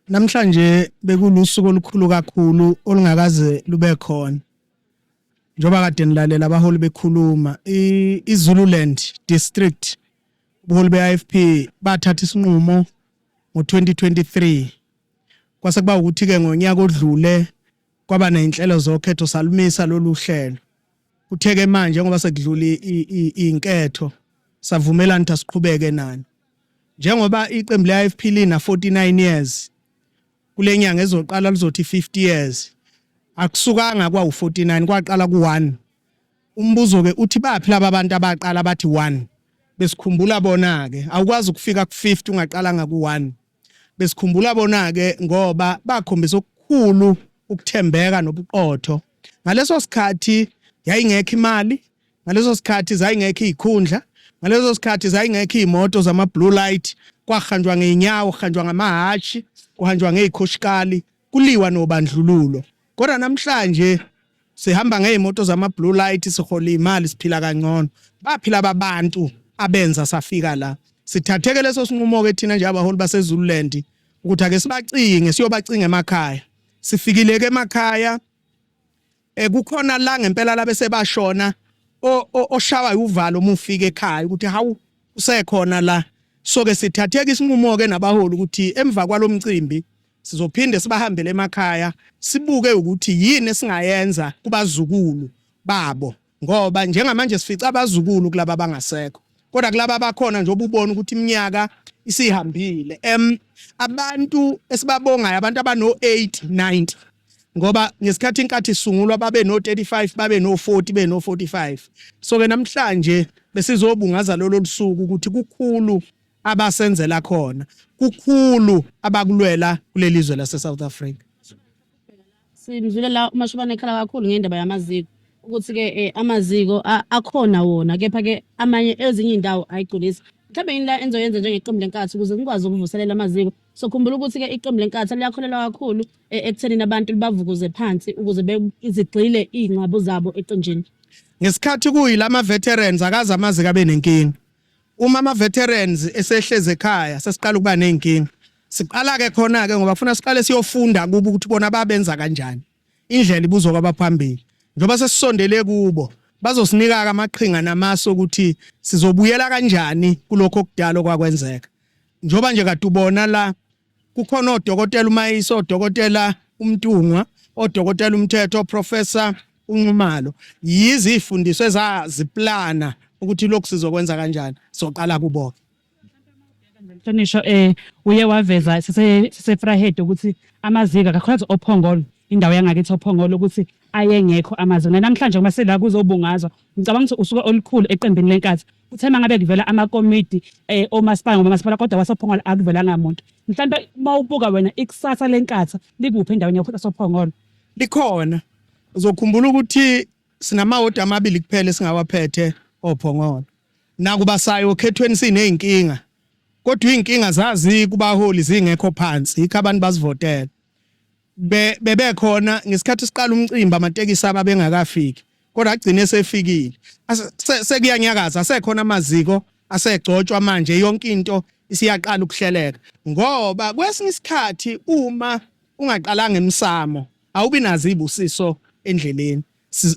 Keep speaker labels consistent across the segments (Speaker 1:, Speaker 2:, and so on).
Speaker 1: Namhlanje bekulusuku olukhulu kakhulu olungakaze lube khona. Njengoba kade nilalela abaholi bekhuluma, iZululand District ubuholi be-IFP bathatha isinqumo ngo-2023. Kwase kuba ukuthi-ke ngonyaka odlule kwaba nezinhlelo zokhetho salumisa lolu hlelo. Kutheke manje ngoba sekudlula inketho savumelana ukuthi asiqhubeke nani. Njengoba iqembu le-IFP lina 49 years kule nyanga ezoqala lizothi 50 years akusukanga kwawu-49 kwaqala ku-1. Umbuzo-ke uthi baphi laba bantu abaqala bathi 1 besikhumbula bona-ke awukwazi ukufika ku-50 ungaqalanga ku-1 besikhumbula bona-ke ngoba bakhombisa okukhulu ukuthembeka nobuqotho ngaleso sikhathi yayingekho imali ngaleso sikhathi zayingekho izikhundla ngaleso sikhathi zayingekho izimoto zama blue light kwahanjwa ngeenyawo kuhanjwa ngamahashi kuhanjwa ngezikhoshikali kuliwa nobandlululo kodwa namhlanje sihamba ngezimoto zama blue light sihola imali siphila kangcono baphila abantu abenza safika la sithatheke leso sinqumo ke thina nje abaholi baseZululand ukuthi ake sibacinge siyobacinga emakhaya sifikile ke emakhaya kukhona la ngempela labe sebashona oshawa uvalo uma ufika ekhaya ukuthi hawu usekhona la so ke sithatheka isinqumo ke nabaholi ukuthi emva kwalomcimbi sizophinde sibahambele emakhaya sibuke ukuthi yini esingayenza kubazukulu babo ngoba njengamanje sifica abazukulu kulaba abangasekho kodwa kulaba abakhona nje obubona ukuthi iminyaka isihambile abantu esibabongayo abantu abano 8 90 ngoba ngesikhathi inkathi isungulwa babe no 35 babe no 40 be no 45 so ke namhlanje besizobungaza lolo lusuku ukuthi kukhulu abasenzela khona kukhulu abakulwela kuleli zwe lase South Africa.
Speaker 2: Simzwile la uMashobane ekhala kakhulu ngendaba yamaziko ukuthi-ke amaziko akhona wona kepha-ke amanye ezinye iy'ndawo ayigculisi. Mhlawumbe yini la enizoyenza njengeqembu lenkathi ukuze nikwazi ukuvuselela amaziko? Sokhumbula ukuthi-ke iqembu lenkathi liyakholelwa kakhulu ekuthenini abantu libavukuze phansi ukuze zigxile iy'ngxabo zabo eqenjini.
Speaker 1: Ngesikhathi kuyilama veterans akaze amaziko abe nenkinga. Uma ama veterans esehlezi ekhaya sesiqala ukuba nezinkinga. Siqala ke khona ke ngoba kufuna siqale siyofunda kubo ukuthi bona babenza kanjani. Indlela ibuzwa kwabaphambili. Njengoba sesisondele kubo bazosinika ke amaqhinga namasu ukuthi sizobuyela kanjani kulokho okudala okwakwenzeka. Njengoba nje kade ubona la kukhona odokotela uMayisa, odokotela uMntungwa, odokotela uMthetho, professor uNxumalo. Yizi izifundiso ezaziplana ukuthi lokhu sizokwenza kanjani. Soqala kubo.
Speaker 2: Mhlonishwa uye waveza sise Vryheid ukuthi amaziko kakhulukazi oPhongolo indawo yangakithi oPhongolo ukuthi ayengekho amaziko namhlanje uma sela kuzobungazwa ngicabanga ukuthi usuku olukhulu eqembini lenkathi kuthe mangabe kuvela amakomidi omasipala ngoba masipala kodwa wasoPhongolo akuvelanga muntu mhlawumbe uma ubuka wena ikusasa lenkathi likuphi endaweni yasoPhongolo?
Speaker 1: Likhona. Uzokhumbula ukuthi sinamawodi amabili kuphela esingawaphethe oPhongolo. Nakuba sayo okhethweni sinezinkinga kodwa izinkinga zazi kubaholi zingekho phansi yikho abantu basivotela. Bebekhona ngesikhathi siqala umcimbi amatekisi ababengakafiki kodwa agcine sefikile. Sekuyanyakaza asekhona amaziko asegcotshwa manje yonke into isiyaqala ukuhleleka ngoba kwesinye isikhathi uma ungaqalanga emsamo awubi nazo izibusiso endleleni.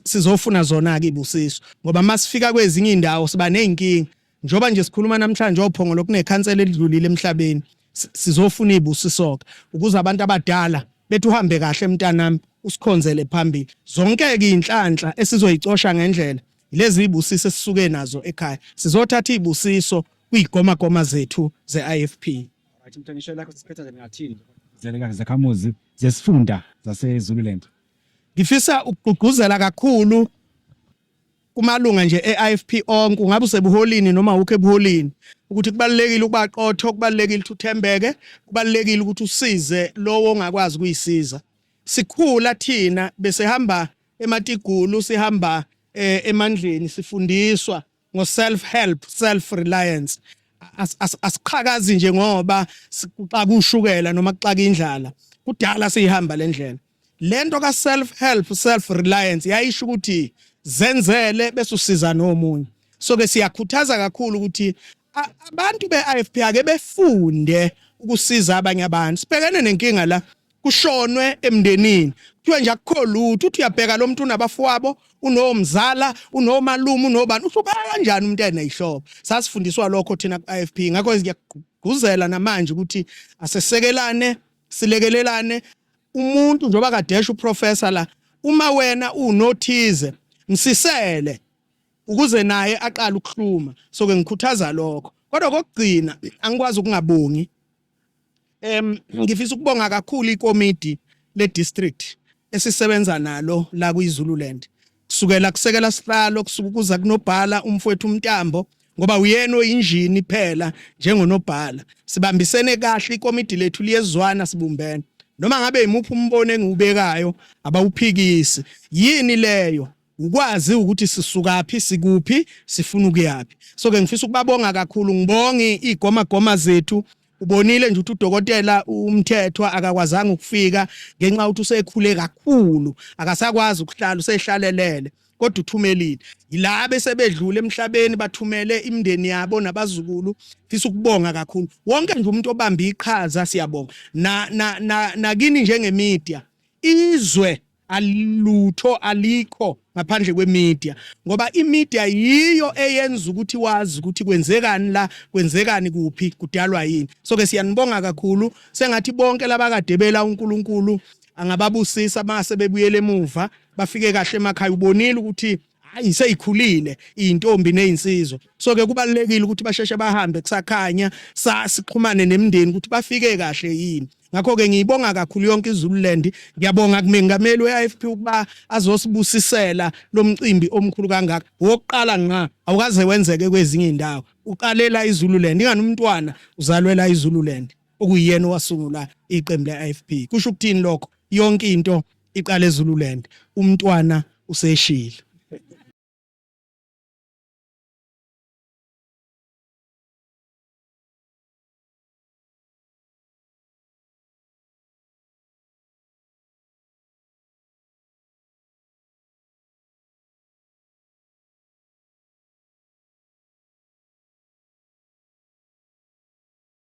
Speaker 1: Sizofuna zona ke ibusiso ngoba masifika kwezinye indawo siba nezinkinga njengoba nje sikhuluma namhlanje oPhongolo kunekhansela elidlulile emhlabeni sizofuna izibusiso ke ukuze abantu abadala bethi uhambe kahle mntanami usikhonzele phambili. Zonke ke inhlanhla esizoyicosha ngendlela lezi izibusiso esisuke nazo ekhaya sizothatha izibusiso kuyigomagoma zethu ze-IFP.
Speaker 3: Right mhlonishwa lakho sisiphetha nje ngathini zakhamuzi zesifunda zaseZululand?
Speaker 1: Ngifisa ukugqugquzela kakhulu kumalunga nje e-IFP onke ungabe usebuholini noma ukho ebuholini ukuthi kubalulekile ukuba qotho, kubalulekile ukuthi uthembeke, kubalulekile ukuthi usize lowo ongakwazi ukuyisiza. Sikhula thina besihamba ematigulu sihamba emandleni sifundiswa ngo self help, self reliance. Asiqhakazi nje ngoba sikuxaka ushukela noma kuxaka indlala. Kudala sihamba lendlela. Lento ka self help, self reliance yayisho ukuthi zenzele bese usiza nomunye. So ke siyakhuthaza kakhulu ukuthi abantu be-IFP ake befunde ukusiza abanye abantu. Sibhekene nenkinga la, kushonwe emndenini, kuthiwe nje akukho lutho. Uthi uyabheka lo muntu unabafowabo, unomzala, unomalume, unobani, uhlupha kanjani umuntu eneyihlobo? Sasifundiswa lokho thina ku-IFP. Ngakho ngiyakugqugquzela namanje ukuthi asesekelane, silekelelane. Umuntu njengoba kadesha uprofessor la, uma wena unothize, msisele ukuze naye aqale ukuhluma. So ke ngikhuthaza lokho. Kodwa kokugcina, angikwazi ukungabongi. Ngifisa ukubonga kakhulu ikomidi le district esisebenza nalo la kwiZululand, kusukela kusekela sihlalo, kusuka kuza kunobhala umfowethu uMntambo, ngoba uyena oyinjini phela njengonobhala. Sibambisene kahle, ikomidi lethu liyezwana, sibumbene. Noma ngabe imuphi umbono engiwubekayo, abawuphikisi. Yini leyo? Ukwazi ukuthi sisukaphi, sikuphi, sifuna ukuyaphi. So ke ngifisa ukubabonga kakhulu, ngibonge igoma goma zethu. Ubonile nje ukuthi udokotela uMthethwa akakwazanga ukufika ngenxa ukuthi usekhule kakhulu, akasakwazi ukuhlala, usehlalelele, kodwa uthumelile. Yilaba esebedlule emhlabeni, bathumele imindeni yabo nabazukulu. Fisa ukubonga kakhulu wonke nje umuntu obamba iqhaza, siyabonga na na nakini njengemedia. Izwe alutho alikho ngaphandle kwemedia, ngoba imedia yiyo eyenza ukuthi wazi ukuthi kwenzekani la, kwenzekani kuphi, kudalwa yini. So ke siyanibonga kakhulu. Sengathi bonke labakadebela, uNkulunkulu angababusisa mase bebuyele emuva, bafike kahle emakhaya. Ubonile ukuthi hayi, seyikhulile intombi nezinsizwa, so ke kubalekile ukuthi basheshe bahambe kusakhanya, sixhumane nemindeni ukuthi bafike kahle yini. Ngakho ke ngiyibonga kakhulu yonke iZululand. Ngiyabonga kumengameli we-IFP ukuba azosibusisela lo mcimbi omkhulu kangaka wokuqala nqa, awukaze wenzeke kwezinye indawo, uqalela iZululand. Ingani umntwana uzalwela iZululand, okuyiyena owasungula iqembu le-IFP. Kusho ukuthini lokho? Yonke into iqala eZululand. Umntwana useshilo.